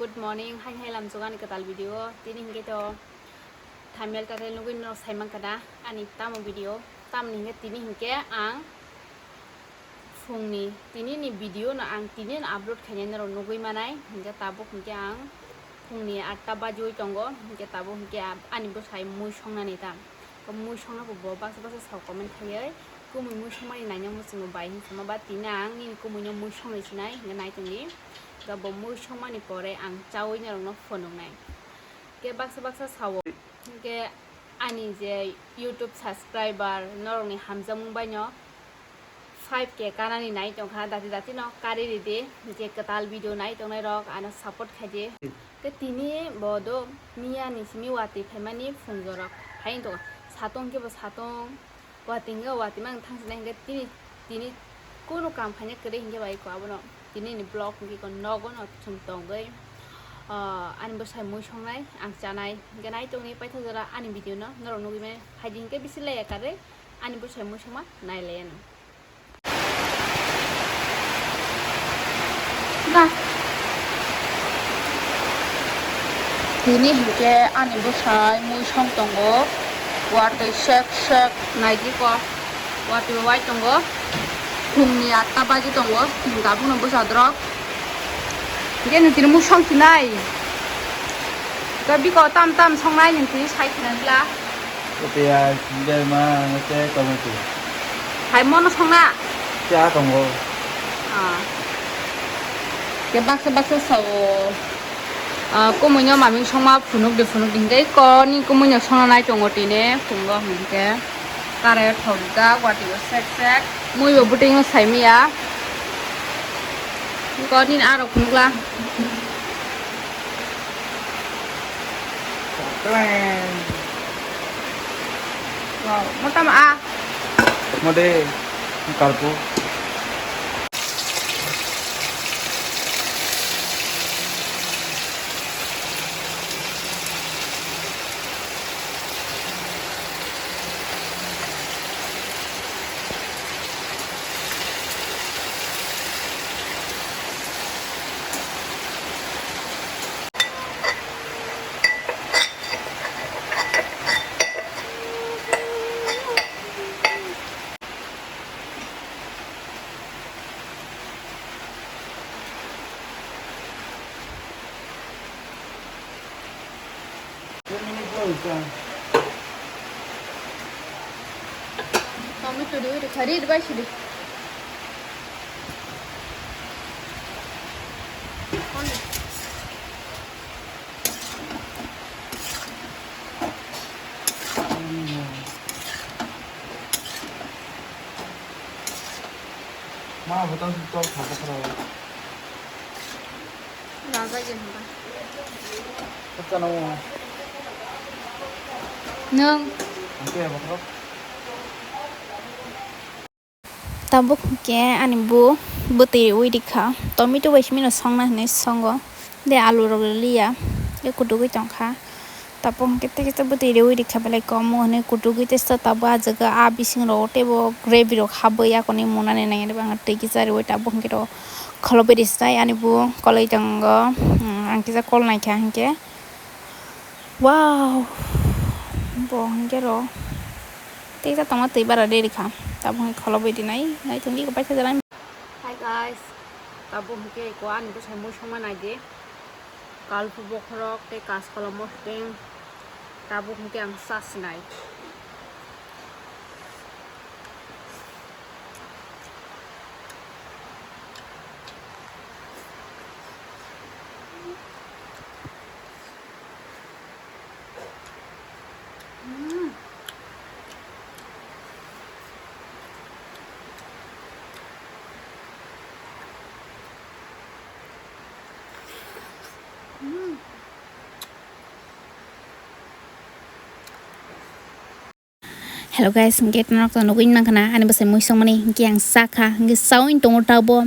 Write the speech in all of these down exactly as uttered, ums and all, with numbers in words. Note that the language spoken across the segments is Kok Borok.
Good morning, hai hai lamjok ani kwtal video. Tini hinkhe to thumbnail title nugwi norok sai mankha da ani tamo video. Tamoni hinkhe tini hinkhe ang phungni tini ni video no ang tini no upload khainai norok nugwi manai. Hinkhe tabuk hinkhe ang phungni atta bajiwi tongo. Hinkhe tabuk hinkhe ani bwsai mui songnani ta. Mui songna bo bo baksa baksa sao comment khaiwi. Kumui mui songmani naina muchungo bai hinwi sama ba tini ang nini kumuino mui songnai sinai hinkhe nai tongdi. Ga bo mui songmani pore ang chaui norokno phunuknai. Khe baksa baksa sao. Hinkhe ani je YouTube subscriber norokni hamjakmung baino five K kanani nai tongkha, dati dati no kari ridi, je kwtal video nai tongnai rok ano support khaidi. Khe tini bo do miya ni simi watwi phaimani phungjorok hai tongkha, satong khe bo satong, watwi hwnkhe watwi mang thangsinai hinkhe tini, tini kunu kam khaina kwrwi hinkhe bai ko abono tini ni vlog hinkhe ko nogo no chwng tongwi, ah, ani bwsai mui songnai ang chanai hinkhe nai tongni paithago jora ani video no norok nugwi mani phaidi hinkhe bisi laya karwi ani bwsai mui songma nai laya no. Tini hinkhe ani bwsai mui song tongo, watwi sek sek naidi ko, watwi wai tongo, phungni atta baji tongo, tabukno bwsa drok. Hinkhe nwng tini mui song sinai, biko tam tam songnai nwng tini sai khna dila. Piyaj, berma, tei tomato. Hai mono songna? Cha tongo. Ah. Ke baksa baksa sao. Ah, kumuino maming songma phunuk de phunuk de hinkhe ko ni kumuino songna nai tongo tine phungo hinkhe. Kare thokjak watwi bo sek sek. Mui bo bwtwi no saimiya. Ko nini aro phunukla. Wow, motama a. Mode, karpo. Tomato de uri khari bai sidi. Ma, botol, botol, botol. Rajak ya hwnba. Khorsa nango. Nwng. Ang khe botol. Tabuk hwnkhe ani bo bwtwi riwi rikha, tomato bai simi no songna hinwi songo, de alu rok liya, tei kutukwi tongkha. Tabuk hwnkhe tei kisa bwtwi riwi rikha belai komo hinwi kutukwi tei sita tabuk ah jaga ah bising rogo teibo gravy rok habwi akoni munani nangya tei bo ang twi kisa riwi tabuk hwnkhe ro kholobwi rwsai ani bo koloi tongo, ang kisa kol naikha hinkhe. Wow, bo hwnkhe ro teisa tongma twi bara de rikha, tabuk hwnkhe kholobwi rinai, nai thungwi paithago jora. Hi guys, tabuk hwnkhe ko ani bwsai mui songma naidi, kalpu bokhorok tei kaskala mosdeng, tabuk hwnkhe ang sa sinai. Hello guys, hwnkhe norok to nugwi mankha na ani bwsai mui songmani, hwnkhe ang sakha, hwnkhe sawi tongo tabuk,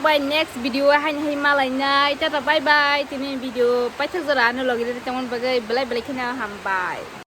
rok bai next video o haino hai malainai. Tata bye bye. Tini video paithak jora ano logi rwdi tongmani bagwi belai belai kheno hambai.